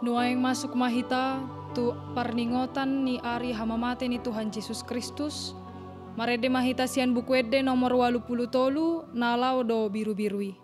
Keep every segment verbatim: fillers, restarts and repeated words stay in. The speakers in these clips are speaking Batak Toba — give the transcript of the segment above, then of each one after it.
Nuaeng masuk ma hita tu parningotan ni ari hamamate ni Tuhan Jesus Kristus. Marende ma hita sian Buku Ende nomor ualu pulu tolu, na laho do birubiru i.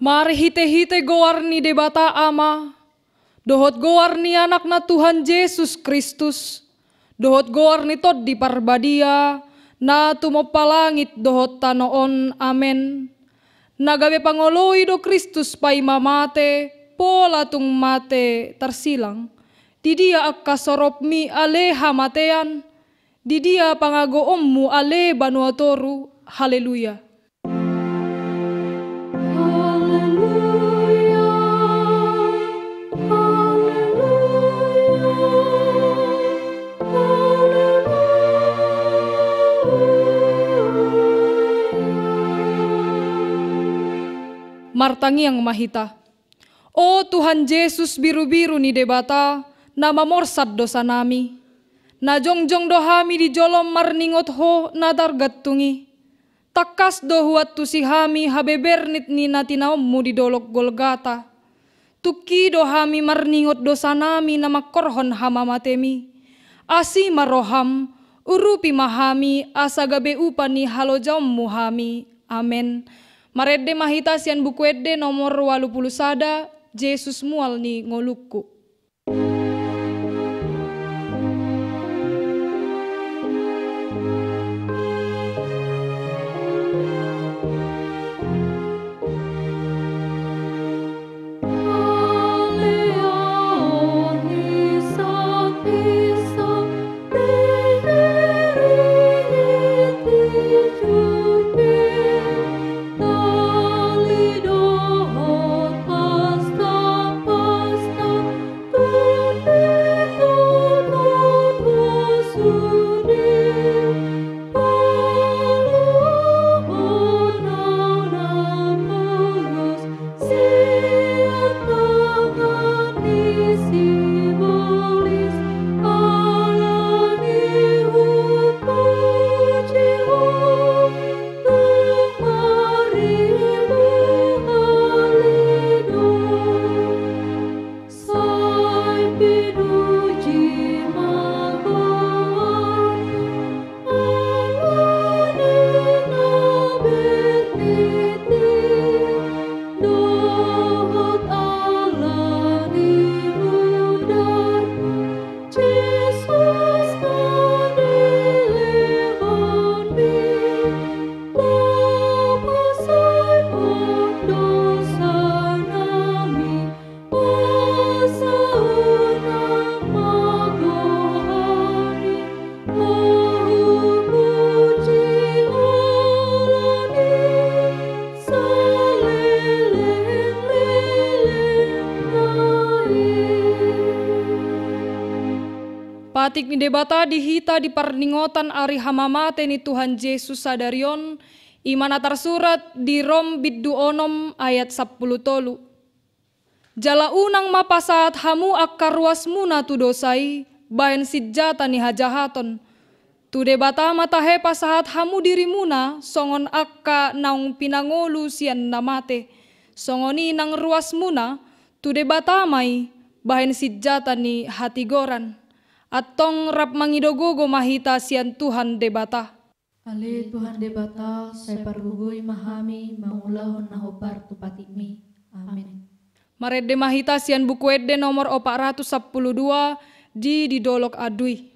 Marhitehite goar ni Debata Ama, dohot goar ni Anakna Tuhan Jesus Kristus, dohot goar ni Tondi Parbadia, na tumompa langit dohot tano on. Amen. Na gabe pangoloi do Kristus paima mate, pola tung mate tarsilang. Di dia angka soropmi ale hamatean? Di dia pangagoonmu ale banua toru? Haleluya. Haleluya, haleluya, haleluya. Martangiang ma hita. O Tuhan Jesus, birubiru ni Debata, na mamorsat dosanami. Na jongjong do hami di jolom marningot Ho na targantung i. Tangkas do huantusi hami habebernit ni na tinaonmu di dolok Golgata. Tungki do hami marningot dosanami na mangkorhon hamamatemi. Asi ma roham, urupi ma hami asa gabe upa ni halojaonmu hami. Amen. Marende ma hita sian Buku Ende nomor ualu pulu sada, Jesus mual ni ngolungku. Patik ni Debata di hita di parningotan ari hamamate ni Tuhan Jesus sadari on, i ma na tarsurat di Rom bindu onom ayat sampulu tolu. Jala unang ma pasahat hamu angka ruasmuna tu dosa i bahen sinjata ni hajahaton. Tu Debata ma tahe pasahat hamu dirimuna songon angka naung pinangolu sian na mate. Songon i nang ruasmuna, tu Debata ma i bahen sinjata ni hatigoran. Antong rap mangido gogo ma hita sian Tuhan Debata. Ale Tuhan Debata, sai pargogoi ma hami mangulahon na hombar tu patikmi. Amen. Marende ma hita sian Buku Ende nomor opat ratus sampulu dua, di di dolok andui.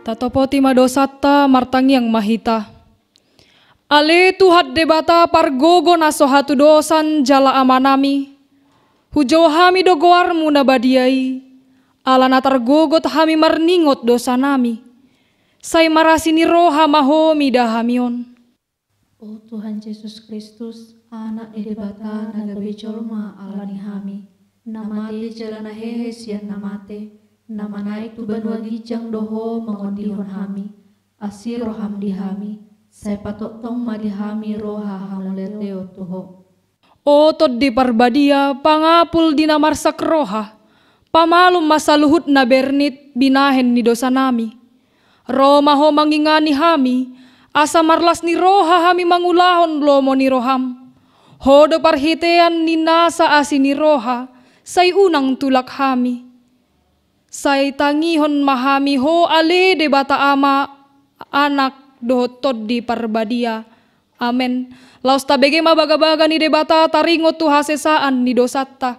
Tatopoti ma dosanta, martangiang ma hita. Ale Tuhan Debata pargogo na so hatudosan jala Amanami, hujou hami do goarmu na badia i, ala na targogot hami marningot dosanami. Sai marasi ni roha ma Ho mida hami on. O Tuhan Jesus Kristus, Anak ni Debata na gabe jolma ala ni hami, na mate jala na hehe sian na mate, na manaek tu banua ginjang do Ho mangondihon hami, asi roham di hami, sai patongtong ma di hami roha hamauliateon tu Ho. O Tondi Parbadia, pangapul di na marsak roha, pamalum ma saluhut na bernit binahen ni dosanami. Ro ma Ho mangingani hami, asa marlas ni roha hami mangulahon lomo ni roham. Ho do parhitean ni nasa asi ni roha, sai unang tulak hami. Sai tangihon ma hami Ho ale Debata Ama, Anak dohot Tondi Parbadia. Amen. Laos tabege ma bagabaga ni Debata taringot tu hasesaan ni dosanta.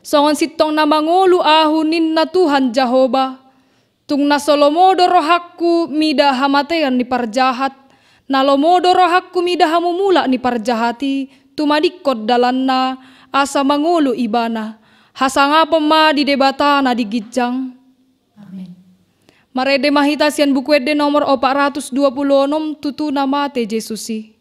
Songon sintong na mangolu ahu ninna Tuhan Jahowa, tung na so lomo do rohangku mida hamatean ni parjahat, na lomo do rohangku mida hamumulak ni parjahat i, tumadingkon dalanna, asa mangolu ibana. Hasangapon ma di Debata na di ginjang. Amen. Marende ma hita sian Buku Ende nomor opat ratus dua pulu onom, Tutu na mate Jesus i.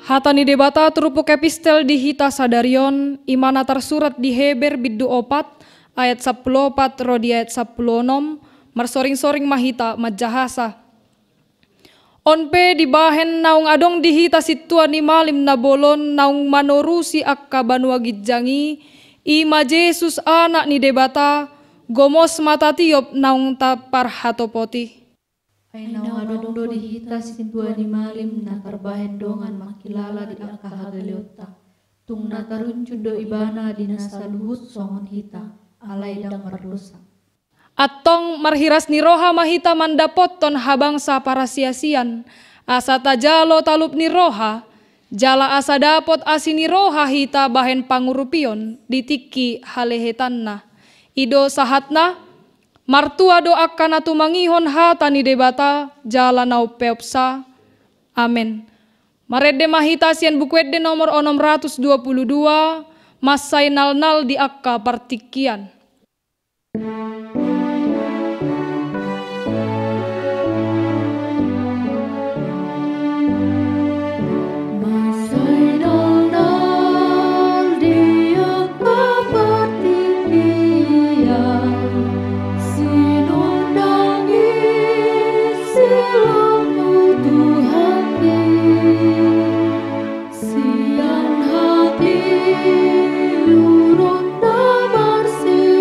Hata ni Debata turpuk epistel di hita sadari on, i ma na tarsurat di Heber bindu opat, ayat sampulu opat ro di ayat sampulu onom, marsoring-soring ma hita manjahasa. On pe dibahen naung adong di hita sintua ni malim na bolon naung manorusi angka banua ginjang i, i ma Jesus Anak ni Debata, gomos ma tatiop naung taparhatopot i. Ai naung adong do di hita sintua ni malim na tarbahen dongan mangkilala di angka hagaleonta. Tung na tarunjun do ibana di na saluhut songon hita, alai ndang mardosa. Antong marhiras ni roha ma hita mandapothon habangsa parasiasian, asa tajalo talup ni roha, jala asa dapot asi ni roha hita bahen pangurupion di tingki halehetanna. I do sahatna. Martua do angka na tumangihon hata ni Debata jala na umpeopsa. Amen. Marende ma hita sian Buku Ende nomor onom ratus dua pulu dua, mansai nalnal di angka partingkian. Mansai nalnal di angka partingkian, sinondangki silammu Tuhanki. Sian hatiuron na marsi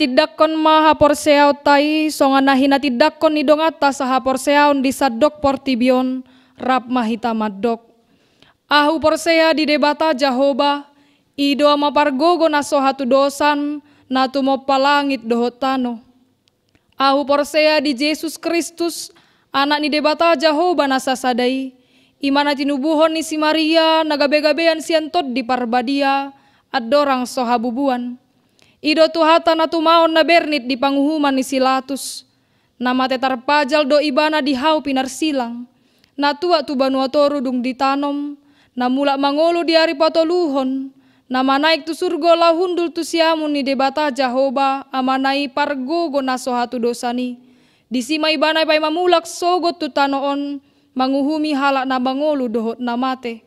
Tindanghon ma haporseaonta i, songon na hinatindangkon ni donganta sahaporseaon di sandok portibi on, rap ma hita mandok. Ahu porsea di Debata Jahowa, i do Ama pargogo na so hatudosan, na tumompa langit dohot tano. Ahu porsea di Jesus Kristus, Anak ni Debata Jahowa na sasada i, i ma na tinubuhon ni si Maria, na gabegabean sian Tondi Parbadia, andorang so habubuan. I do Tuhanta na tumaon na bernit di panguhuman ni si Latus. Na mate tarpajal do Ibana di hau pinarsilang. Na tuat tu banua toru dung ditanom, na mulak mangolu di ari patoluhon, na manaek tu surgo laho hundul tu siamun ni Debata Jahowa, Amana i pargogo na so hatudosan i. Disi ma Ibana paima mulak sogot tu tano on, manguhumi halak na mangolu dohot na mate.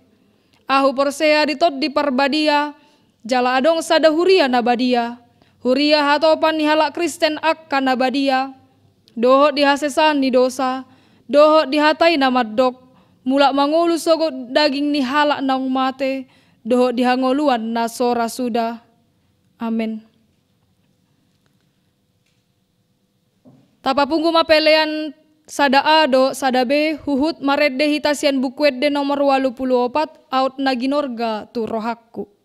Ahu porsea di Tondi Parbadia, jala adong sada huria na badia, huria hatopan ni halak Kristen angka na badia, dohot di hasesaan ni dosa, dohot di hata i na mandok, mulak mangolu sogot daging ni halak naung mate, dohot di hangoluan na so ra suda. Amen. Tapapungu ma pelean sada A dohot sada B, huhut marende hita sian Buku Ende nomor ualu pulu opat, Aut na ginorga tu rohangku.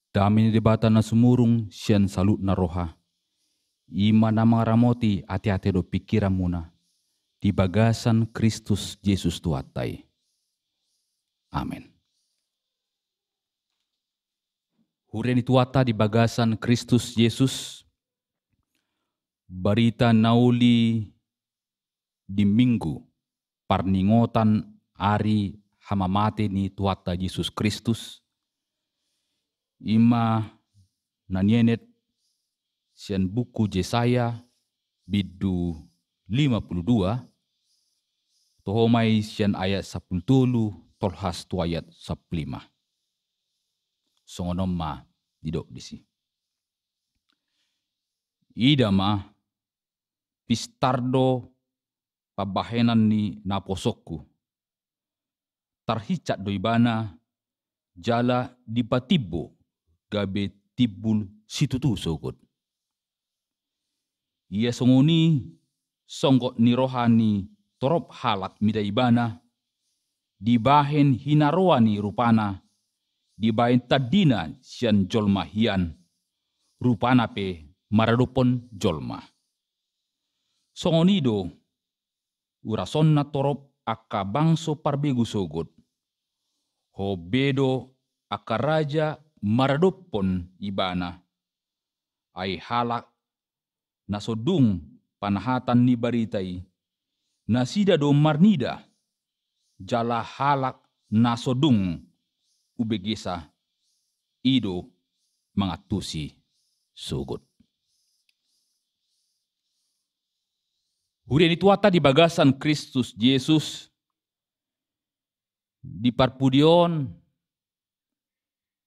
Dame ni Debata na sumurung sian saluhutna roha, i ma na mangaramoti ateate dohot pingkiranmuna di bagasan Kristus Jesus Tuhanta i. Amen. Huria ni Tuhanta di bagasan Kristus Jesus, Barita na uli di Minggu parningotan ari hamamate ni Tuhanta Jesus Kristus, i ma na nienet sian buku Jesaya bindu lima pulu dua, toho ma i sian ayat sampulu tolu tolhas tu ayat sampulu lima. Songon on ma didok disi. Ida ma, pistar do pambahenan ni naposongku. Tarhinsat do ibana, jala dipatimbo gabe timbul situtu sogot. Ia songon i songgot ni roha ni torop halak mida ibana, dibahen hinaroa ni rupana, dibahen tandina sian jolma hian, rupana pe maradophon jolma. Songon i do urasonna torop angka bangso parbegu sogot. Hombe do angka raja maradophon ibana. Ai halak na so dung panahatan ni barita i, nasida do marnida, jala halak na so dung hubegesa, i do mangantusi sogot. Huria ni Tuhanta di bagasan Kristus Jesus, di parpudi on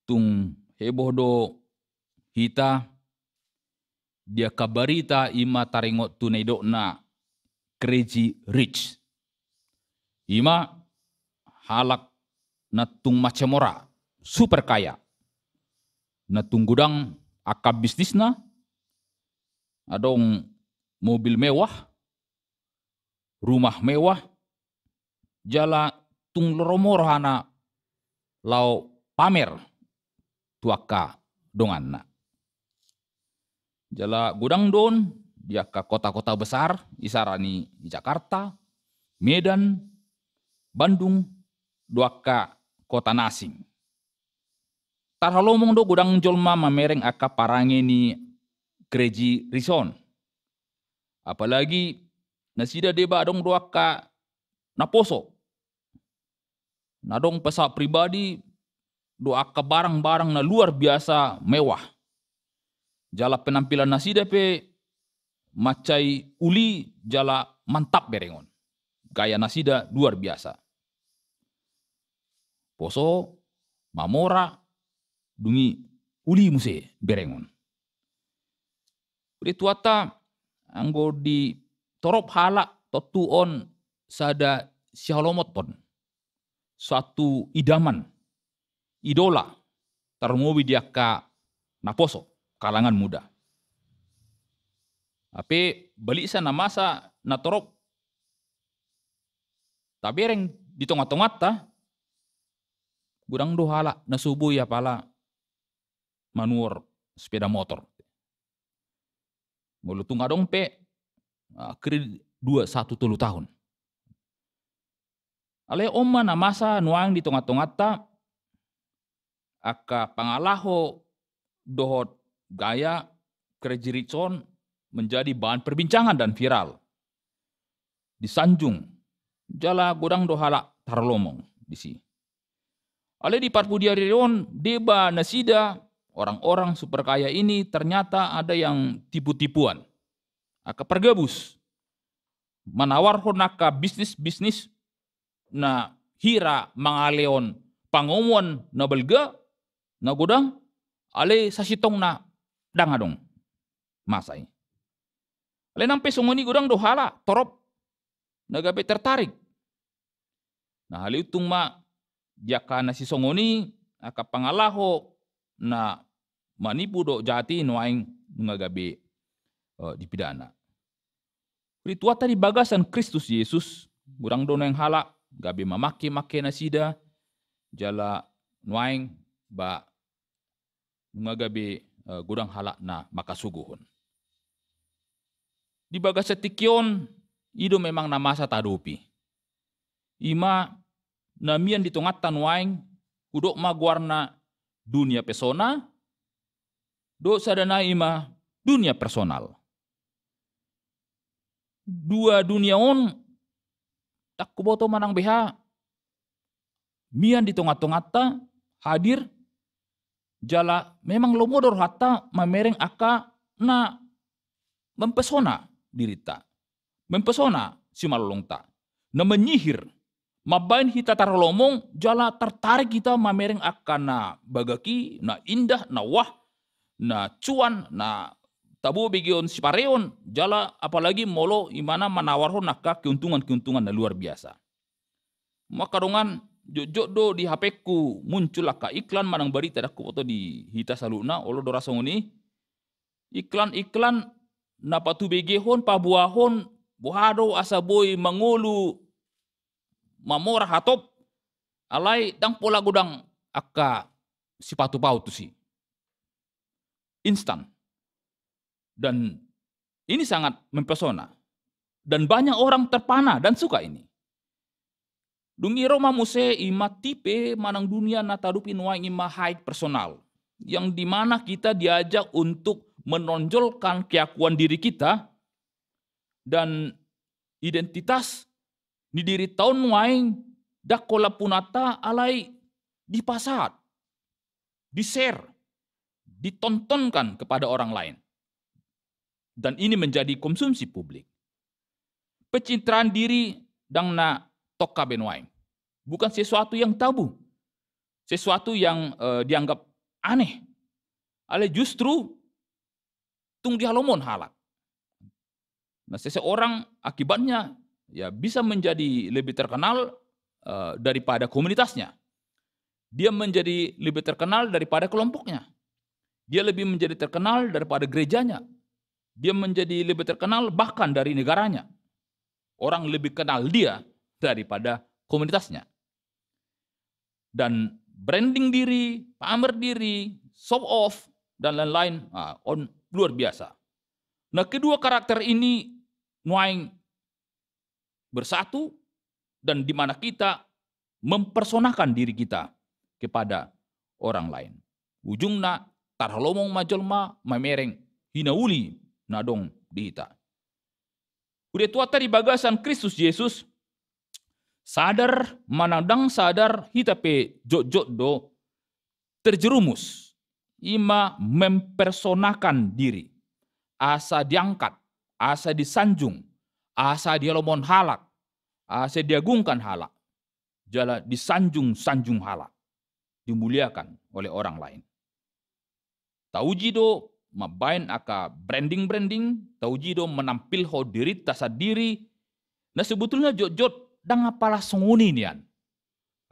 tung heboh do hita di angka barita i ma taringot tu na nidokna Crazy Rich. I ma halak na tung mansai mora, super kaya, na tung godang angka bisnisna, adong mobil mewah, rumah mewah, jala tung loromoro hana laho pamer tu angka donganna. Jala godang do on di angka kota-kota besar, isarana i Jakarta, Medan, Bandung, dohot angka kota na asing. Tarhalomong do godang jolma mamereng angka parange ni Crazy Rich on. Apalagi nasida deba adong do angka naposo, na adong pesawat pribadi dohot angka barang-barang na luar biasa mewah. Jala penampilan nasida pe mansai uli jala mantap berengon. Gaya nasida luar biasa. Poso, mamora, dung i uli muse berengon. Huria ni Tuhanta, anggo di torop halak tontu on sada sihalomothon, suatu idaman, idola, tarlumobi di angka naposo, kalangan muda. Hape balisa na masa na torop tabereng di tonga-tonganta, godang do halak na so boi apala manuhor sepeda motor. Molo tung adong pe, ah, kredit dua satu tolu tahun. Alai on ma na masa nuaeng di tonga-tonganta, angka pangalaho dohot gaya Crazy Rich on menjadi bahan perbincangan dan viral. Disanjung, jala godang do halak tarlomong disi. Alai di parpudi ari on, deba nasida, orang-orang super kaya ini ternyata ada yang tipu-tipuan. Angka pargabus. Manawarhon angka bisnis-bisnis na hira mangalehon pangomoan na balga, na godang, alai sasintongna ndang adong masa i. Alai nang pe songon i godang do halak torop na gabe tertarik. Na haliutung ma di angka na sisongon i, angka pangalaho na manipu dohot jahat i nuaeng nunga gabe, eh, dipidana. Huria ni Tuhanta di bagasan Kristus Jesus, godang do nuaeng halak gabe mamangke-mangke nasida, jala nuaeng ba nunga gabe, eh, godang halak na mangkasogohon. Di bagasan tingki on, i do memang na masa tahadopi. I ma na mian di tonganta nuaeng, hudok ma goarna dunia pesona, dohot sada nai i ma dunia personal. dua dunia on, ndang huboto manang beha, mian di tonga-tonganta, hadir, jala memang lomo do rohanta mamereng angka na mempesona dirinta, mempesona simalolongta, na menyihir, mambahen hita tarholomong jala tartarik hita mamereng angka na bagak i, na indah, na wah, na cuan, na tabo begeon sipareon, jala apalagi molo imana manawarhon angka keuntungan-keuntungan na luar biasa. Maka dongan, jotjot do di H P-ku muncul angka iklan manang barita, ndang huboto di hita saluhutna, olo do ra songon i. Iklan-iklan na patubegehon, paboahon, boha do asa boi mangolu mamora hatop, alai ndang pola godang angka sipatu-patu tusi. Instan. Dan ini sangat mempesona. Dan banyak orang terpana dan suka ini. Dung i ro ma muse ima tipe manang dunia na tahadopi nuaeng ima high personal, yang dimana kita diajak untuk menonjolkan keakuan diri kita dan identitas ni dirinta on nuaeng, ndang holan punguanta alai dipasahat, di-share, ditontonkan kepada orang lain. Dan ini menjadi konsumsi publik. Pencitraan diri ndang na tongka be nuaeng. Bukan sesuatu yang tabu, sesuatu yang, eh, dianggap aneh. Alai justru tung dihalomohon halak. Nah, seseorang akibatnya ya bisa menjadi lebih terkenal, eh, daripada komunitasnya. Dia menjadi lebih terkenal daripada kelompoknya. Dia lebih menjadi terkenal daripada gerejanya. Dia menjadi lebih terkenal bahkan dari negaranya. Orang lebih kenal dia daripada komunitasnya. Dan branding diri, pamer diri, show off, dan lain-lain, ah, on luar biasa. Nah, kedua karakter ini nuaeng bersatu, dan di mana kita mempersonakan diri kita kepada orang lain. Ujungna, tarholomong ma jolma mamereng hinauli na adong di hita. Sude tuanta di bagasan Kristus Jesus, sadar manang ndang sadar, hita pe jotjot do terjerumus, ima mempersonakan diri, asa diangkat, asa disanjung, asa dihalomohon halak, asa diagungkan halak, jala disanjung-sanjung halak, dimuliakan oleh orang lain. Tauji do mambahen angka branding-branding, tauji do menampilhon dirinta sandiri, na sebetulna jotjot ndang apala songon i nian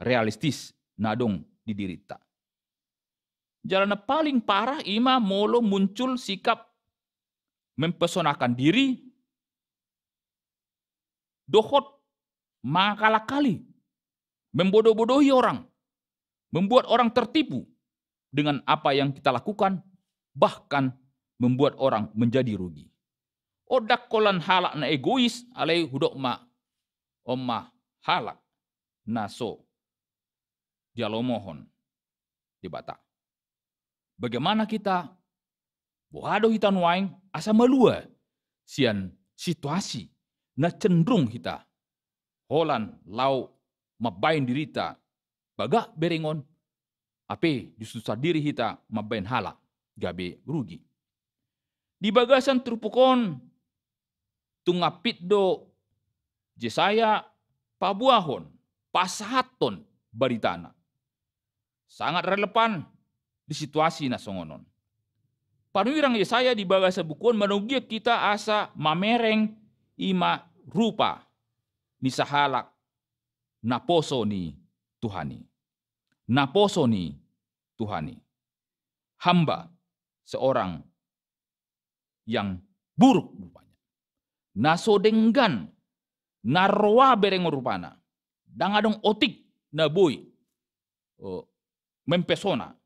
realistis na adong di dirinta. Jala na paling parah ima molo muncul sikap mempesonakan diri, dohot mengakal-akali, membodoh-bodohi orang, membuat orang tertipu dengan apa yang kita lakukan, bahkan membuat orang menjadi rugi. On ndang holan halak na egois, alai hudok ma, on ma halak na so dialomohon Debata. Bagaimana kita, boha do hita nuaeng asa malua sian situasi na cenderung hita holan laho mambahen dirinta bagak berengon, hape justru sandiri hita mambahen halak gabe rugi. Di bagasan turpuk on, tung ampit do Jesaya paboahon, pasahathon baritana. Sangat relevan di situasi na songon on. Panurirang Jesaya di bagasan buku on manogion hita asa mamereng ima rupa ni sahalak naposo ni Tuhan i. Naposo ni Tuhan i. Hamba seorang yang buruk rupanya. Na so denggan, na roa berengon rupana. Ndang adong otik na boi, eh, mempesona.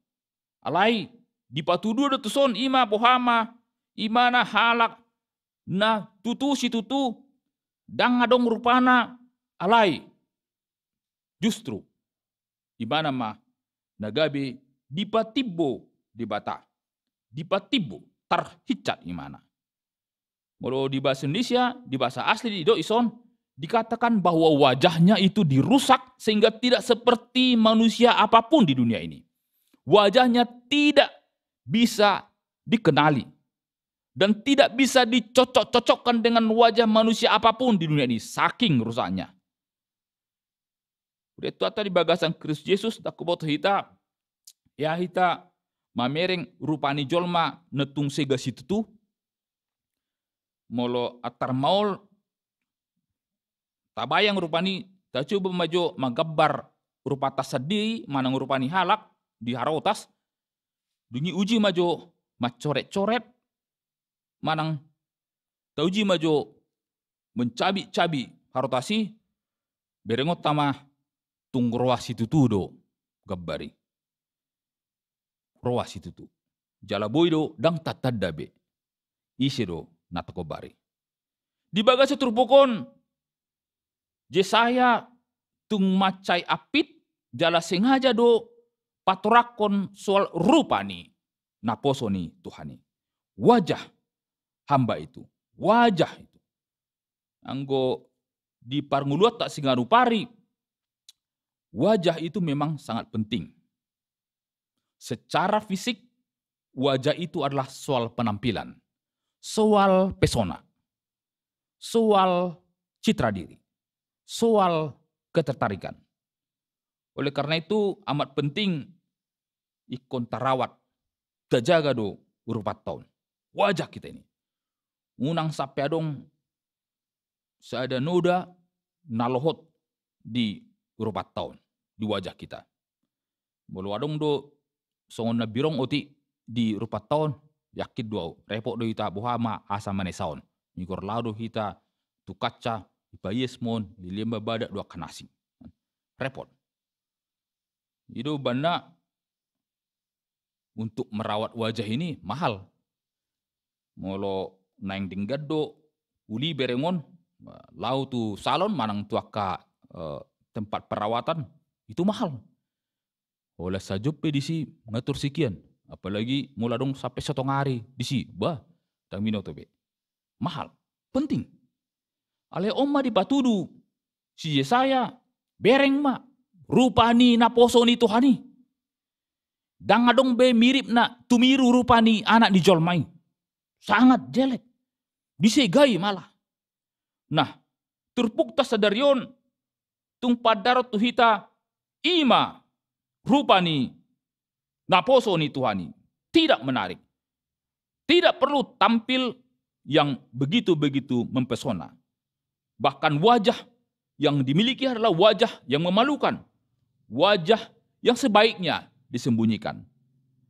Alai dipatuduhon do tuson ima boha ma, imana halak na tutu situtu ndang adong rupana, alai justru imana ma na gabe dipatimbo Debata, dipatimbo, tarhincat imana. Molo di bahasa Indonesia, di bahasa asli didok dison, dikatakan bahwa wajahnya itu dirusak sehingga tidak seperti manusia apapun di dunia ini. Wajahnya tidak bisa dikenali dan tidak bisa dicocok-cocokkan dengan wajah manusia apapun di dunia ini, saking rusaknya. Udah itu, atau di bagasan Kristus Yesus, ndang huboto hita, ia hita mamereng rupa ni jolma na tung sega situtu. Molo antar maol tabayang rupa ni, tacoba ma jo manggambar rupanta sandiri manang rupa ni halak di harotas, dung i uji ma jo mancoret-coret, manang tauji ma jo mencabik-cabik harotas i, berengonta ma tung roa situtu do gambar i. Roa situtu. Jala boi do ndang tatanda be ise do na targombar i. Di bagasan turpuk on, Jesaya tung mansai ampit jala sengaja do patorangkon soal rupa ni naposo ni Tuhan i. Wajah hamba itu, wajah itu. Anggo di parngoluanta siganup ari, wajah itu memang sangat penting. Secara fisik, wajah itu adalah soal penampilan, soal pesona, soal citra diri, soal ketertarikan. Oleh karena itu, amat penting ingkon tarawat, tajaga do rupanta on. Wajah kita ini. Unang sampe adong sada noda na lohot di rupanta on, di wajah kita. Molo adong do songon na birong otik di rupanta on, yakin do au, repot do hita boha ma asa manesaon. Ingkon laho do hita tu kaca, dipaias ma on, dilehon ma badak do angka na asing. Repot. I do umbahen na untuk merawat wajah ini mahal. Molo naeng denggan do uli bereng on, laho tu salon manang tu angka, eh, tempat perawatan, itu mahal. Holan sajom pe disi ngatur sikian, apalagi molo adong sampe satonga ari disi, bah, ndang binoto be. Mahal, penting. Alai on ma dipatudu si Jesaya, bereng ma rupa ni naposo ni Tuhan i. Ndang adong be miripna tumiru rupa ni Anak ni jolma i. Sangat jelek. Disegai malah. Nah, turpukta sadari on tung pandarat tu hita, i ma rupa ni naposo ni Tuhan i. Tidak menarik. Tidak perlu tampil yang begitu-begitu mempesona. Bahkan wajah yang dimiliki adalah wajah yang memalukan. Wajah yang sebaiknya disembunyikan.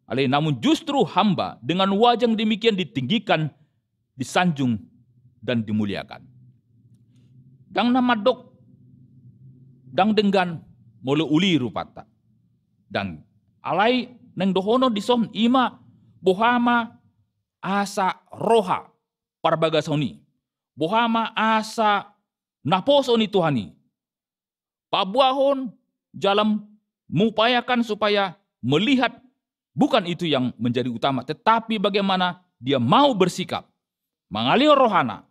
Alai namun justru hamba dengan wajah yang demikian ditinggikan, disanjung, dan dimuliakan. Ndang na mandok, ndang denggan molo uli rupanta. Ndang, alai naeng dohonon dison i ma, boha ma asa roha parbagason i. Boha ma asa naposo ni Tuhan i. Paboahon jala mengupayakan supaya melihat bukan itu yang menjadi utama, tetapi bagaimana dia mau bersikap, mangalehon rohana,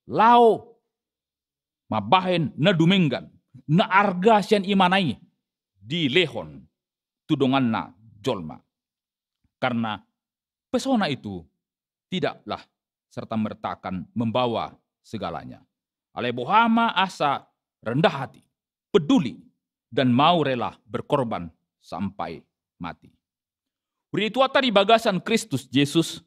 laho mambahen na dumenggan, na arga sian imana i dilehon tu donganna jolma. Karena pesona itu tidaklah serta merta akan membawa segalanya. Alai boha ma asa rendah hati, peduli, dan mau rela berkorban sampai mati. Huria ni Tuhanta di bagasan Kristus Jesus,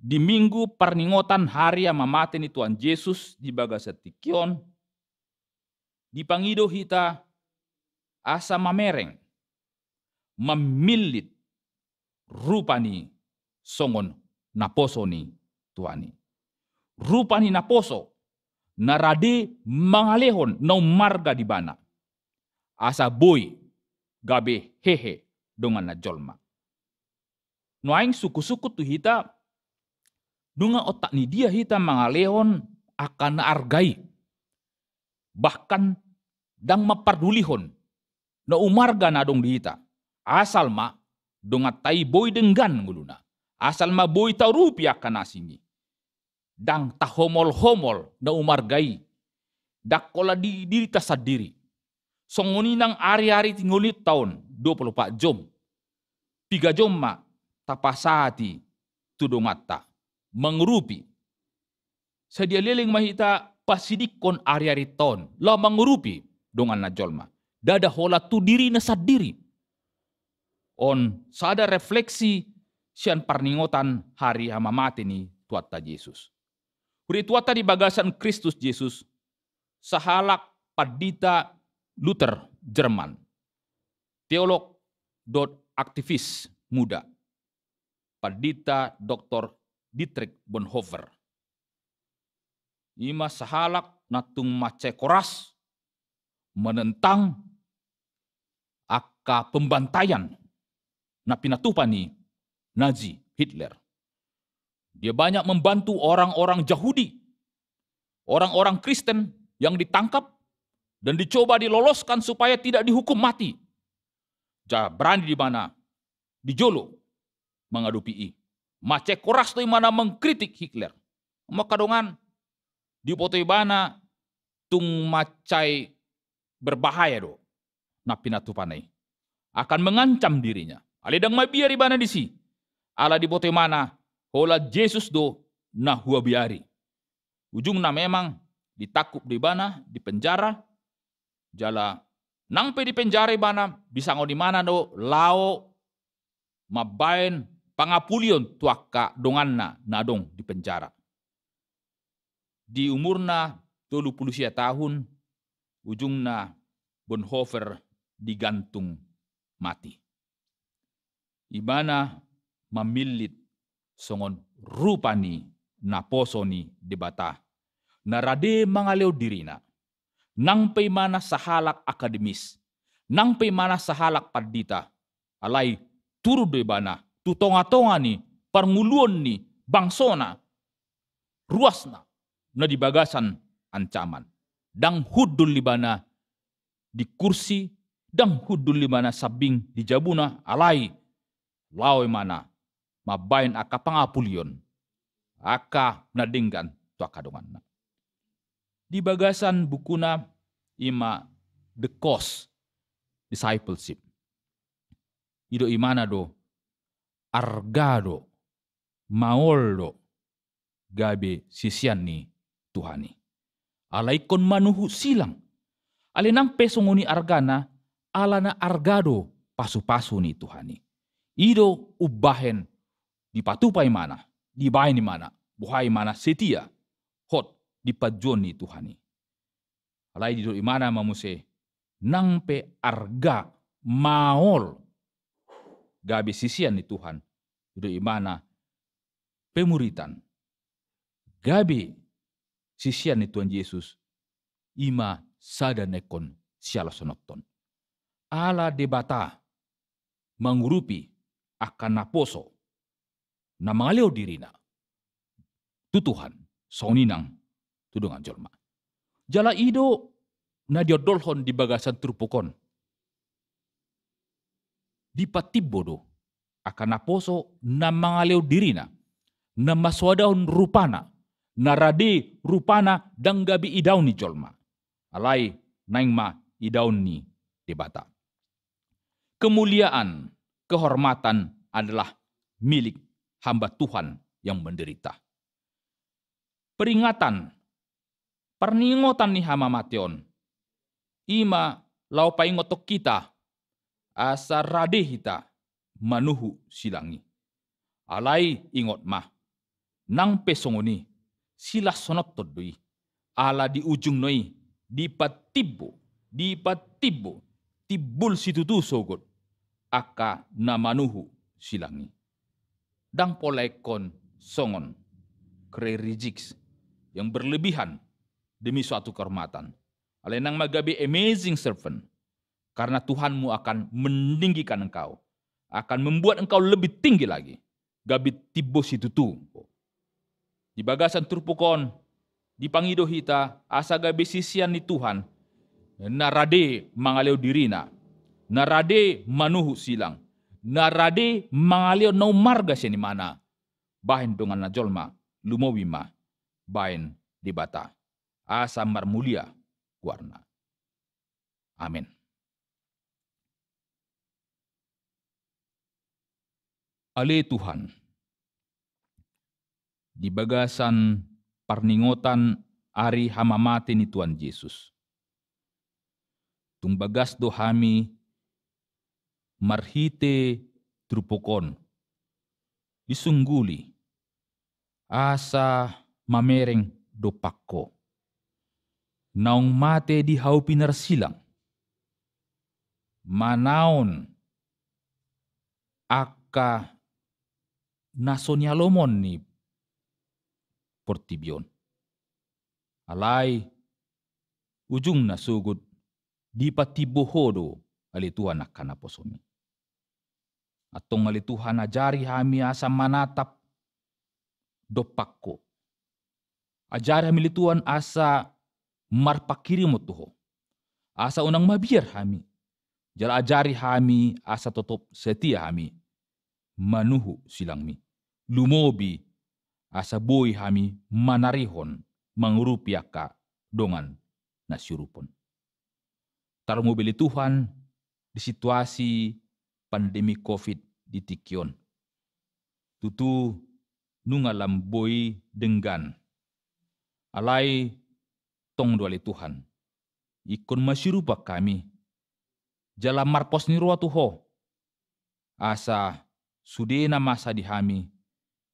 di minggu parningotan hari mamate ni Tuhan Jesus di bagasan tingki on, dipangido hita asa mamereng, mamillit rupa ni songon naposo ni Tuhan i. Rupa ni naposo na rade mangalehon na ummarga di ibana, asa boi gabe hehe donganna jolma. Nuaeng sungkun-sungkun tu hita, nunga ontak ni dia hita mangalehon angka na arga i, bahkan ndang mampardulihon na ummarga na adong di hita, asal ma donganta i boi denggan ngoluna, asal ma boi taurupi angka na asing i. Ndang tahomol-homol na umarga i. Ndang holan di dirinta sandiri. Songon i nang ari-ari tinggonta on, dua pulu opat jom. Piga jom ma tapasahat i tu donganta, mangurupi. Sadia leleng ma hita pasidingkon ari-arinta on laho mangurupi donganna jolma, ndada holan tu dirina sandiri. On sada refleksi sian parningotan hari hamamate ni Tuhanta Jesus. Huria Tuhanta di bagasan Kristus Jesus, sahalak pandita Luther Jerman, teolog dohot aktivis muda, Pandita Doktor Dietrich Bonhoeffer. I ma sahalak na tung mansai koras menentang angka pembantaian na pinatupa ni Nazi Hitler. Dia banyak membantu orang-orang Yahudi, orang-orang Kristen yang ditangkap dan dicoba diloloskan supaya tidak dihukum mati. Ja, berani di mana di jolo mangadopi i. Mansai koras do ibana mengkritik Hitler. Maka dongan, diboto ibana tung mansai berbahaya do na pinatupana i. Akan mengancam dirinya. Alai ndang mabiar ibana disi. Ala diboto ibana, holan Jesus do na huabiari. Ujungna memang ditangkup do ibana, dipenjara, jala nang pe dipenjara ibana, disangon ibana do laho mambaen pangapulion tu angka donganna na adong di penjara. Di umurna tolu pulu sia tahun, ujungna Bonhoeffer digantung mati. Ibana mamillit songon rupa ni naposo ni Debata, na rade mangalehon dirina. Nang pe ibana sahalak akademis, nang pe ibana sahalak pandita, alai turun do ibana tu tonga-tonga ni parngoluon ni bangsona, ruasna na di bagasan ancaman. Ndang hundul ibana di kursi, ndang hundul ibana sambing di jabuna, alai laho ibana mambaen angka pangapulion, angka na denggan tu angka donganna. Di bagasan bukuna i ma The Cost, Discipleship, didok ibana do, arga do, maol do gabe sisean ni Tuhan i. Ala ingkon manuhuk silang. Alai nang pe songon i argana, alana arga do pasu-pasu ni Tuhan i. I do umbahen dipatupa ibana, dibaen ibana, boha ibana setia, hot di panjouon ni Tuhan i. Alai didok ibana ma muse, nang pe arga, maol gabe sisean ni Tuhan, didok ibana, pemuritan, gabe sisean ni Tuhan Jesus, i ma sada na ingkon sialoshononhon. Ala Debata mangurupi angka naposo na mangalehon dirina tu Tuhan, songon i nang tu dongan jolma. Jala i do na diondolhon di bagasan turpuk on. Dipatimbo do angka naposo na mangalehon dirina, na mansoadahon rupana, na rade rupana ndang gabe idaon ni jolma, alai naeng ma idaon ni Debata. Kemuliaan, kehormatan adalah milik hamba Tuhan yang menderita. Peringatan, parningotan ni hamamate on, i ma laho paingothon hita asa rade hita manuhuk silang i. Alai ingot ma, nang pe songon i, silashononhon do i. Ala di ujungna i, dipatimbo, dipatimbo, timbul situtu sogot angka na manuhuk silang i. Ndang pola ingkon songon clever judge yang berlebihan demi suatu kehormatan. Alai nang ma gabe amazing servant, karena Tuhanmu akan meninggikan engkau, akan membuat engkau lebih tinggi lagi. Gabe timbo situtu. Di bagasan turpuk on, dipangido hita asa gabe sisean ni Tuhan, na rade mangalehon dirina, na rade manuhuk silang, na rade mangalehon na umarga sian ibana, bahen donganna jolma, lumobi ma baen Debata, asa marmulia goarna. Amen. Ale Tuhan, di bagasan parningotan ari hamamate ni Tuhan Jesus, tung bagas do hami marhite turpuk on disungguli, asa mamereng dompak Ho, naung mate di hau pinarsilang, manaon angka na so nialomon ni portibi on. Alai ujungna sogot dipatimbo Ho do, ale Tuhan, angka naposomi. Antong ale Tuhan, ajari hami asa manatap dompak Ho. Ajari hami ale Tuhan asa marpanghirimon tu Ho, asa unang mabiar hami. Jala ajari hami asa totop setia hami manuhuk silangmi. Lumobi asa boi hami manarihon mangurupi angka dongan na siurupi on. Tarlumobi ale Tuhan di situasi pandemi covid di tingki on. Tutu nunga lam boi denggan. Alai tong do ale Tuhan, ingkon masiurupan hami jala marpos ni roha tu Ho, asa sude na masa di hami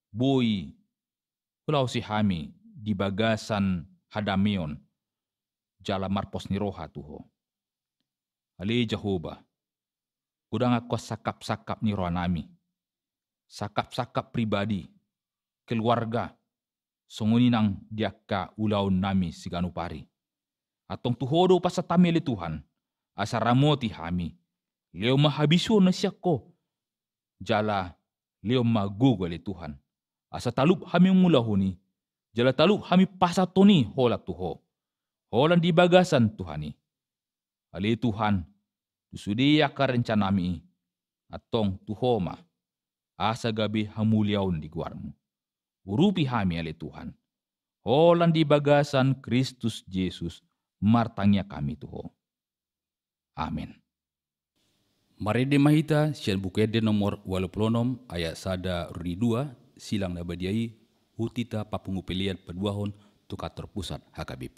boi ulaosi hami di bagasan hadameon jala marpos ni roha tu Ho. Ale Jahowa, godang angka sangkap-sangkap ni rohanami, sangkap-sangkap pribadi, keluarga, songon i nang di angka ulaonnami siganup ari. Antong tu Ho do pasahat hami ale Tuhan, asa ramoti hami. Lehon ma habisuhon na sian Ho, jala lehon ma gogo ale Tuhan, asa talup hami mangulahon i, jala talup hami pasahathon i holan tu Ho, holan di bagasan Tuhan i. Ale Tuhan, tu sude angka rencanami i, antong tu Ho ma, asa gabe hamuliaon di goarmu. Urupi hami ale Tuhan, holan di bagasan Kristus Jesus martangiang hami tu Ho. Amen. Marende ma hita sian Buku Ende nomor ualu pulu onom, ayat sada ro di dua, silang na badia i, hutita papungu pelean paduahon tu kantor pusat H K B P.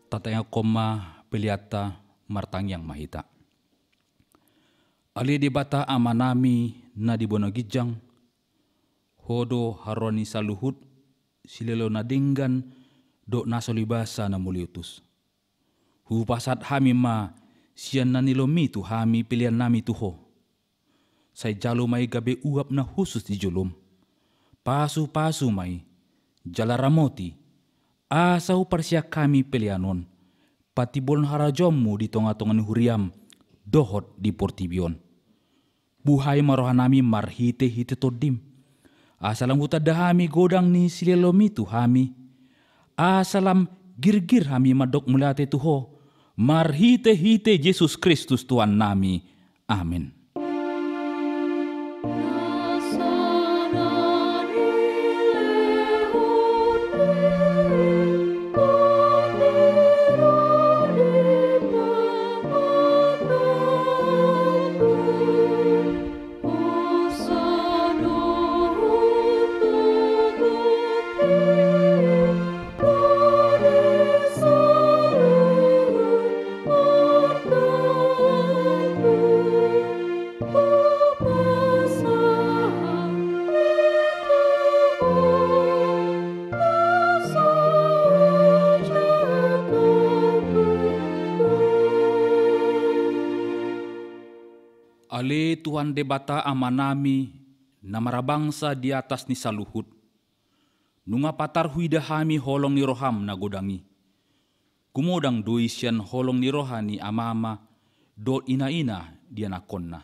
Tatangiangkon ma peleanta, martangiang ma hita. Ale Debata Amanami na di banua ginjang, Ho do haroro ni saluhut silehonlehon na denggan dohot na so libasa na muliutus. Hupasahat hami ma sian na nilehonmi tu hami peleannami tu Ho. Sai jalo ma i gabe uap na hushus di jolom. Pasupasu ma i, jala ramoti, asa huparsian hami pelean on patimbolhon harajaonmu di tongatonga ni huriam dohot di portibi on. Buhai ma rohanami marhitehite Tondim, asa lam hutanda hami godang ni silehonlehonmi tu hami, asa lam girgir hami mandok mauliate tu Ho, marhitehite Jesus Kristus Tuhannami. Amen. Tuhan Debata Amanami, na marhabangsa di atas ni saluhut, nunga patar huida hami holong ni roham na godang i. Humodang do i sian holong ni roha ni amama dohot inaina di anakkonna.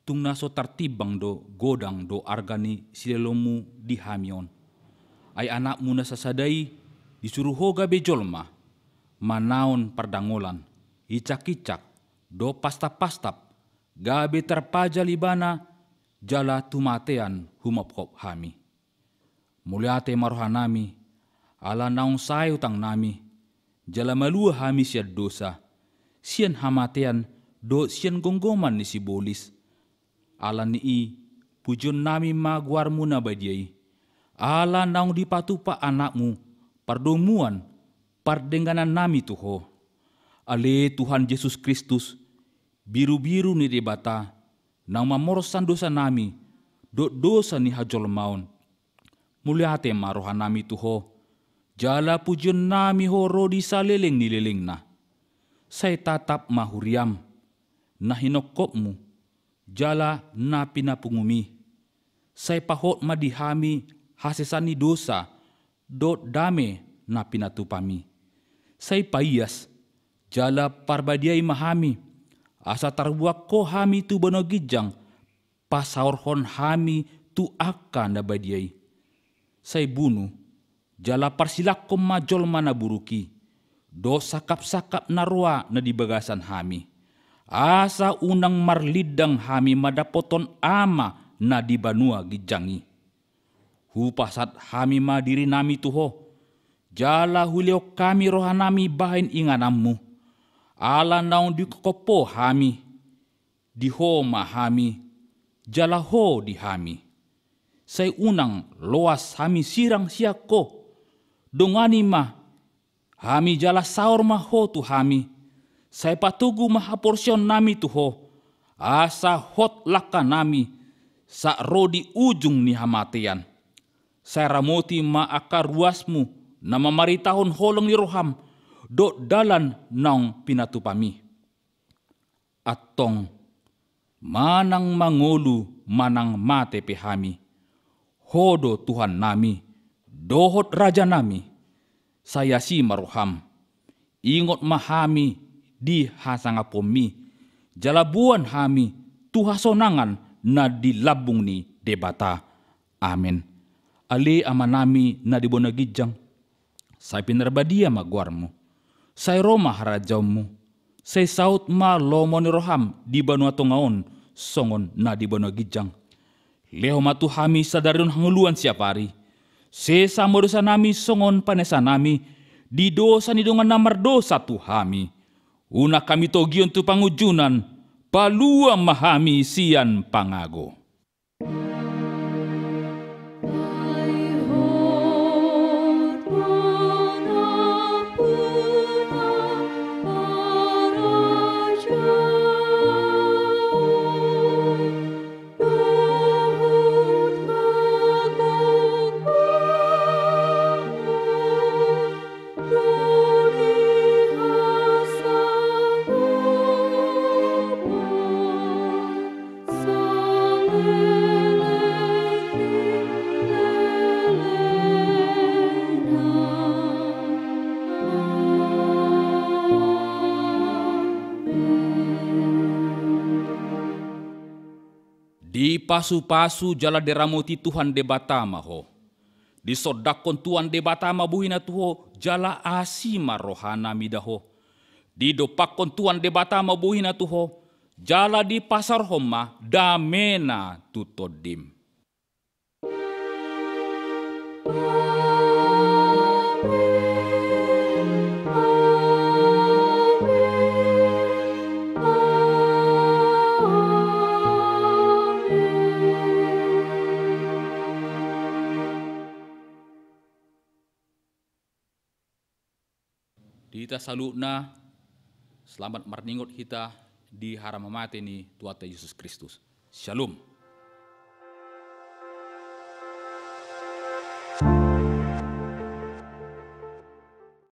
Tung na so tartimbang do godang dohot arga ni silehonmu di hami on. Ai anakmu na sasada i disuru ho gabe jolma, manaon pardangolan, incak-incak, dohot pastap-pastap, gabe tarpajal ibana jala tu hamatean humopkop hami. Mauliate ma rohanami, ala naung sae utangnami, jala malua hami sian dosa, sian hamatean dohot sian gomgoman ni sibolis. Ala ni i, pujionnami ma goarmu na badia i, ala naung dipatupa anakmu pardomuan pardenganannami tu ho. Ale Tuhan Jesus Kristus, birubiru ni Debata, naung mamorsan dosanami dohot dosa ni hajolmaon. Mauliate ma rohanami tu ho, jala pujionnami ho ro di saleleng ni lelengna. Sai tatap ma huriam, na hinongkopmu, jala na pinapungumi. Sai pahot ma di hami hasesaan ni dosa dohot dame na pinatupami. Sai paias jala parbadiai ma hami, asa tarbuang ho hami tu banua ginjang, pasaorhon hami tu angka na badia i. Sai bunu jala parsilangkon ma jolma na buruk i, dohot sangkap-sangkap na roa na di bagasan hami, asa unang marlindang hami mandapothon Ama na di banua ginjang i. Hupasahat hami ma dirinami tu ho, jala hulehon hami rohanami bahen ingananmu, ala naung dikopkop ho hami. Di ho ma hami, jala ho di hami. Sai unang loas hami sirang sian ho. Dongani ma hami jala saor ma ho tu hami. Sai patogu ma haporseaonnami tu ho, asa hot langkanami sahat ro di ujung ni hamatean. Sai ramoti ma angka ruasmu na mamaritahon holong ni roham dohot dalan naung pinatupami. Antong, manang mangolu manang mate pe hami, ho do Tuhannami dohot Rajanami. Sai asi ma roham. Ingot ma hami di hasangaponmi, jala boan hami tu hasonangan na di lambung ni Debata. Amen. Ale Amanami na di banua ginjang, sai pinarbadia ma goarmu. Sai ro ma harajaonmu. Sai saut ma lomo ni roham di banua tonga on songon na di banua ginjang. Lehon ma tu hami sadari on hangoluan siapari. Sesa ma dosanami songon panesanami di dosa ni dongan na mardosa tu hami. Unang hami togihon tu pangunjunan, palua ma hami sian pangago. Dipasupasu jala diramoti Tuhan Debata ma ho. Disondangkon Tuhan Debata ma bohina tu ho, jala asi ma rohana mida ho. Didompakkon Tuhan Debata ma bohina tu ho, jala dipasaorhon ma damena tu tondim. Di hita saluhutna, selamat marningot hita di harama mate ni Tuhanta Jesus Kristus. Shalom.